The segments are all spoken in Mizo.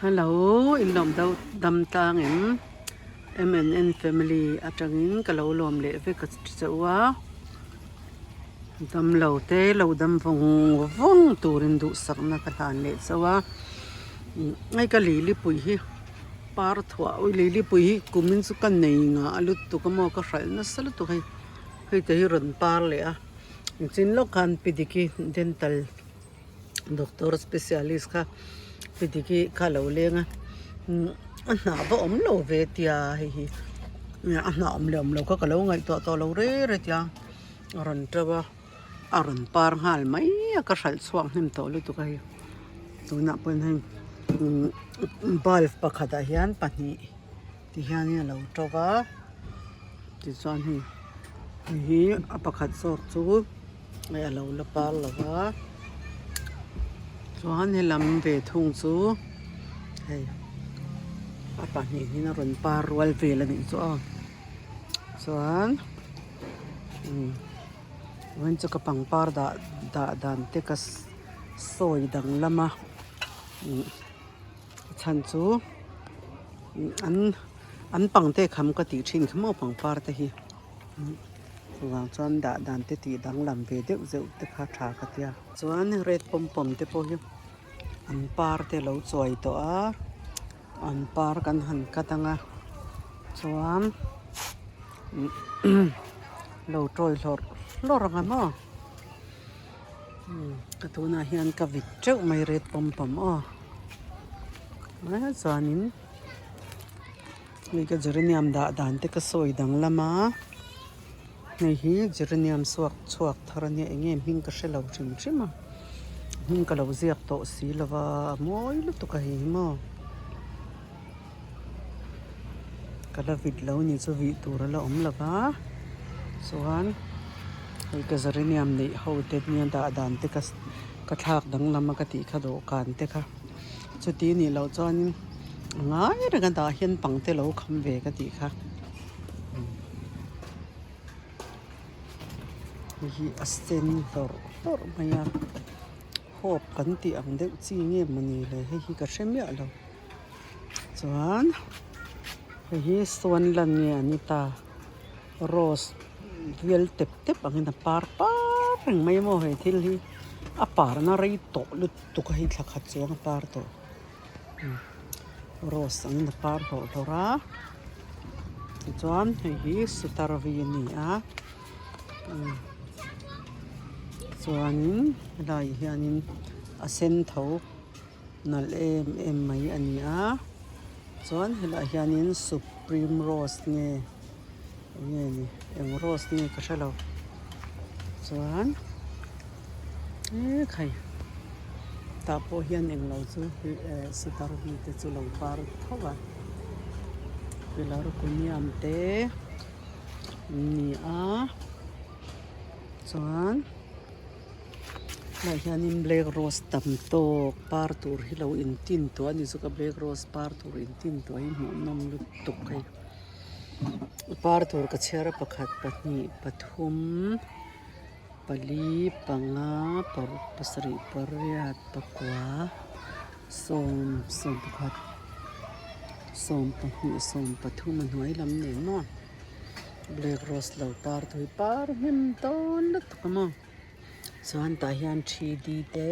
Hello, in lawm deuh dam tlang em? MNN family atangin ka lo lawm leh vek a che u a, dam lo te lo dam vawng vawng turin duhsakna ka hlan leh chauh a, hei ka lilipui hi par thuah ui lilipui hi kumin chu ka nei ngah lutuk a maw ka hralh nasa lutuk hei hei te hi rawn par leh a nichin lawk khan pi diki dental Doctor specialist kha Pidiki kha a lo leng a a hnah va awm lo ve tia hei hi a hnah awm leh awm lo kha ka lo ngaihtuah tawh lo rei rei tia a rawn to a a rawn par nghal mai a ka hralh chhuak hnem tawh lutuk a hei tunah pawh hian hei bulb pakhatah hian pahnih ti hianin a lo to va tichuan hei hei hi a pakhat zawk chu. Hei a lo la par lo va chuan helam ve thung chu hei a pahnih in a rawn par rual vel a nih chu aw chuan umm vawiin chu ka pangpar dah dah dan te ka sawi danglam a umm a chhan chu an an pang te kham ka tih thin kha maw pangpar te hi. Chuvang chuan dah dan te tih danglam ve deuh zeuh te kha tha ka tia. Chuan red pawm pawm te pawh hi an par te lo chuai tawh a, an par kan han cut ang a, chuan lo tawi hlawrh hlawrh ang a maw. Ka tunah hian ka vit teuh mai red pawm pawm aw. Chuanin. Hei ka geranium dah dan te ka sawi danglam a hei hi geranium suak chhuak thar ania eng nge hming ka hre lo hrim hrim a hming ka lo ziak tawh si lo va a mawi lutuk a hei hi maw ka la vit lo ni chu vih tur a la awm lo va chuan hei ka geranium neih ho te nia dah dan te ka ka thlak danglam a ka tih kha dawhkan te kha. Chuti nih loh chuanin a ngai reng a dah hian pang te lo kham ve ka tih kha. Hei hi a sen hlawrh hlawrh mai a, hawp kan tih ang deuh chi nge mawni le hei hi ka hre miah lo. Chuan hei hi sawn lan nge a ni ta rose vel tep tep angin a par par reng mai maw he thil hi a parna rei tawh lutuk. Tuka hi thla khat chuang a par tawh rose angin a par hlawrh hlawrh a tichuan hei hi sitar vi a ni a chuanin helaiah hianin a sen tho nalh em em mai a ni a chuan helaiah hianin supreme rose nge eng nge ni eng rose nge ka hre lo chuan ekhai tah pawh hian eng lo chu eh sitar hi te chu lo par tho a pilar kuniam te an ni a chuan helaiah hianin black rose tam tawk par tur hi lo intin tawh a ni chu ka black rose par tur intin tawh hi hmuhnawm lutuk hei. Par tur ka chhiar a pakhat pahnih pathum pali panga paruk pasarih pariat pakua sawm sawm pakhat sawm pahnih sawm pathum a hnuai lam nen maw black rose lo par thui par hnem tawn lutuk a maw chuan tah hian thi di te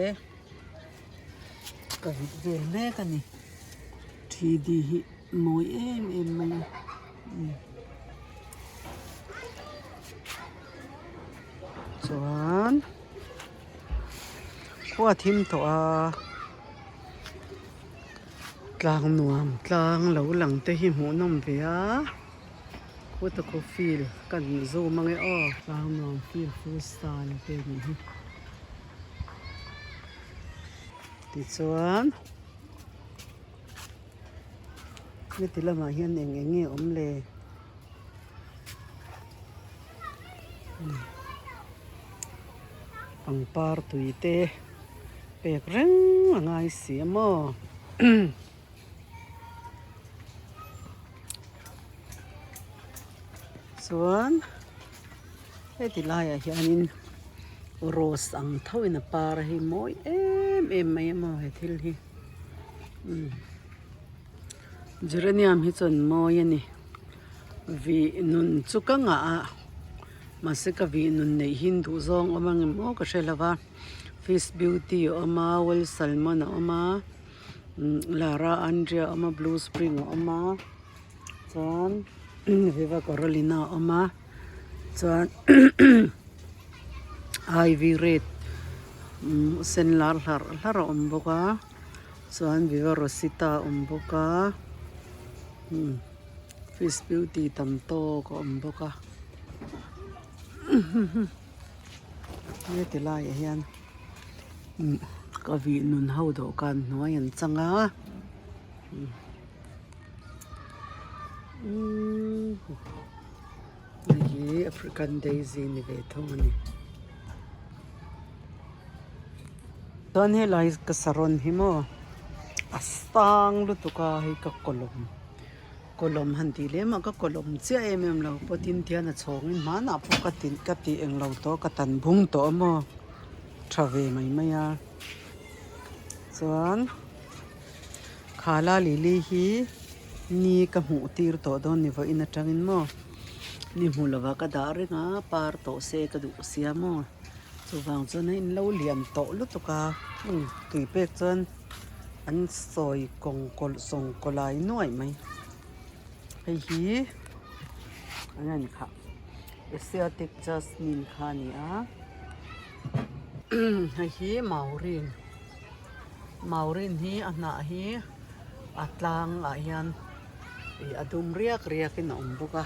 ka vit vel mek a ni thi di hi. Mawi em em mai a chuan khua thim tawh a tlang nuam tlang lo lang te hi hmuh nawm ve a khuta khu field kan zoom ange aw tlang nuam field full style te nih hi tichuan. Heti lamah hian eng eng nge awm le? Pangpar tui te pek reng a ngai si a maw? Chuan heti laiah hianin rose ang tho in a par hi mawi em em mai a maw he thil hi. Geranium hi chuan mawi a ni vih nun chu ka ngah a mahse ka vih nun neih hi duh zawng awm ang em aw ka hre lo va fish beauty a awm a wild salmon a awm a lara andria a awm a blue spring a awm a chuan viva carolina a awm a chuan ivy red sen lar hlarh hlarh a awm bawk a. Chuan Viva Rosita a awm bawk a fish beauty tam tawk a awm bawk a heti laiah hian ka vih nun ho dawhkan hnuai an chang a hei hi African daisy ni ve thung a ni. Chuan helai ka saron hi maw a sang lutuk a hei ka kawlawm kawlawm han tih lem a ka kawlawm chiah em em lo pawh tin tian a chhawngin hmanah pawh ka ti ka tih eng lo tawh ka tan bung tawh a maw tha ve mai mai a chuan khala lily hi ni ka hmuh tir tawh dawn ni vawiin atangin maw ni hmu lova ka dah reng a par tawh se ka duh sia maw. Chuvang chuan a in lo lian tawh lutuk a tui pek chuan an sawi kawng kawlh sawng kaw lai nuaih mai hei hi eng nge ni khah asiatic jasmine kha a ni a hei hi maurin maurin hi a hnah hi a tlang ah hian ih a dum riak riak in a awm bawk a.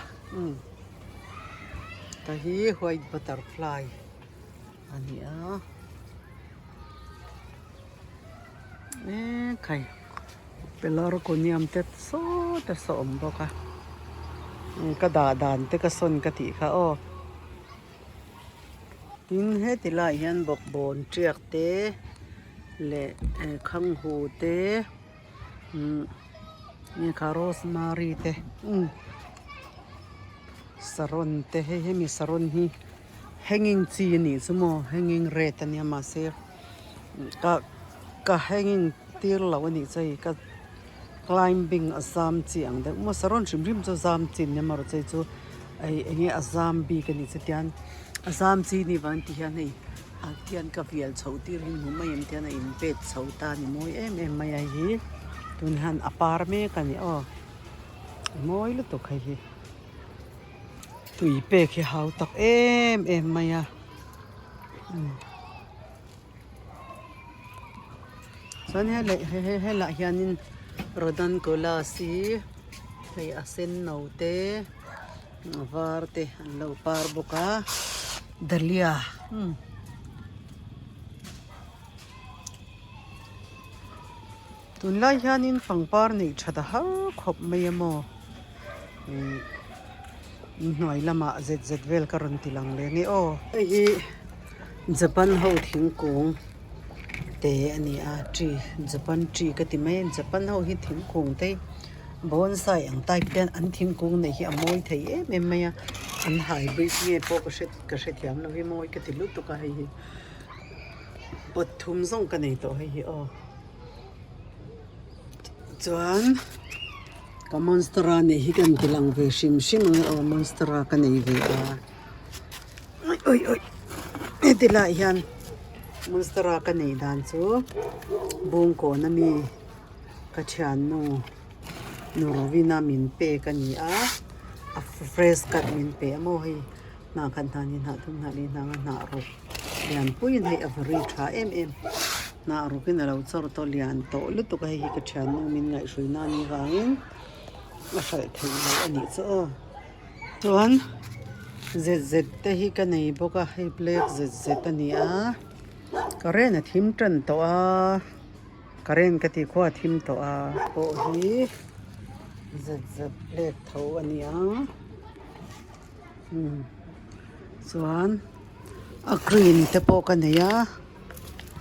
Hei hi white butterfly a ni a ekhai pelargonium te saw te saw a awm bawk a ka dah dan te ka sawn ka tih kha aw tin heti laiah hian bawkbawn tiak te leh khanghu te. Umm nge kha rosemary te umm saron te hei hemi saron hi hanging chi a nih chu maw hanging red a nia mahse ka ka hanging tir loh a nih chu hei ka climbing a zam chi ang deuh maw saron hrim hrim chu zam chi nia marawh chu hei chu hei eng nge a zam bik a nih chu tian a zam chi a nih vang ti hian hei. Ah tian ka vial chho tir hi hmu mai em tian a in pet chho ta a ni mawi em em mai a hei hi tun hian a par mek a ni aw a mawi lutuk hei hi tui pek hi hau tak em em mai a chuan helai helaiah hianin rodancolas hi hei a sen no te. A var te an lo par bawk a dahlia umm tunlai hianin pangpar neih that a har khawp mai a maw ihh inhnuai lamah zet zet vel ka rawn ti lang leh nge aw. Hei hi Japan ho thingkung te a ni a tree Japan tree ka ti mai a Japan ho hi thingkung te hi. Bonsai ang type te an thingkung neih hi a mawi thei em em mai a an hybrid nge pawh ka hre ka hrethiam lo hi mawi ka ti lutuk a hei hi pot thum zawng ka nei tawh hei hi aw chuan ka monstera neih hi ka inti lang ve hrim hrim ang e aw monstera ka nei ve a awi awi heti laiah hian monstera ka neih dan chu bungkawn ami. Ka thiannu Nurovina min pek a ni a, a fresh cut min pe a maw hei hnah khat hnah ni hnah thum hnah li hnah nga hnah ruk lian puiin hei a vari tha em em hnah rukin a lo chawr tawh lian tawh lutuk a hei hi ka thiannu min ngaihhrui na ni vangin a hralh theih loh a nih chu aw chuan zet zet te hi ka nei bawk a hei black zet zet a ni a current a thim tan tawh a. Current ka tih khuah a thim tawh a. Pawh hi zet zet plate tho a ni a umm chuan a green te pawh ka nei a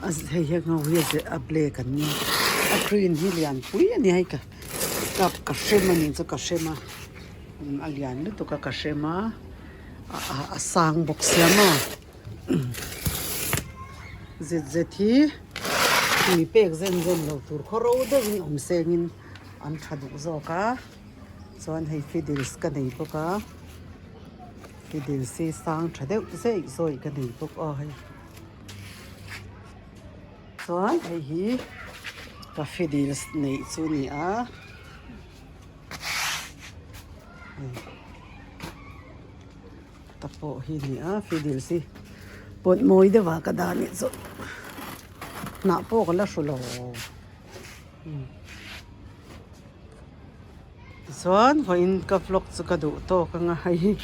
a hei hi a ngo hi a black an nia a green hi lian pui a ni a hei ka ka hrem a nih chu ka hrem a a lian lutuk a ka hrem a a sang bawk sia maw. Zet zet hi tui pek zen zen lo tur khaw ro deuhin awm sengin an tha duh zawk a chuan hei fiddles ka nei bawk a fiddles hi sang tha deuh zeih zawih ka nei bawk aw hei chuan hei hi ka fiddles neih chu a ni a. Ta pawh hi a ni a fiddles hi pawt mawi deuh a ka dah nih chu hnah pawh ka la hru lo. Tichuan vawiin ka vlog chu ka duh tawk ang a hei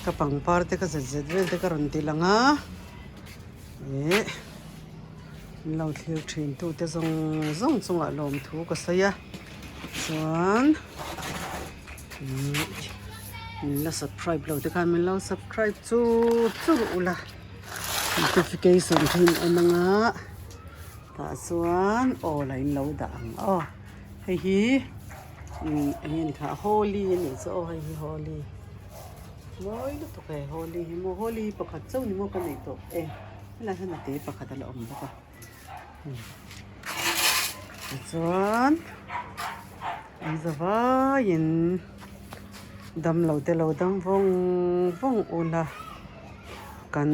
ka pangpar te ka zet zet vel te ka rawn ti lang a ih min lo thlir thin tu te zawng zawng chungah lawmthu ka sawi a chuan ih min la subscribe lo te khan min lo subscribe chur chur ula notification hi in en ang a. Tah chuan aw la in lo dah ang aw hei hi eng nge ni kha holi a nih chu aw hei hi holi mawi lutuk e holi hi maw holi hi pakhat chauh ni maw ka neih tawh e helai hian a te pakhat a la awm bawk a tichuan an za vaiin damlo te lo dam vawng vawng ula kan.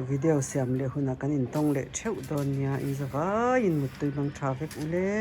Video siam leh hunah kan intawng leh theuh dawn nia, in zavaiin muttui mang tha vek ule.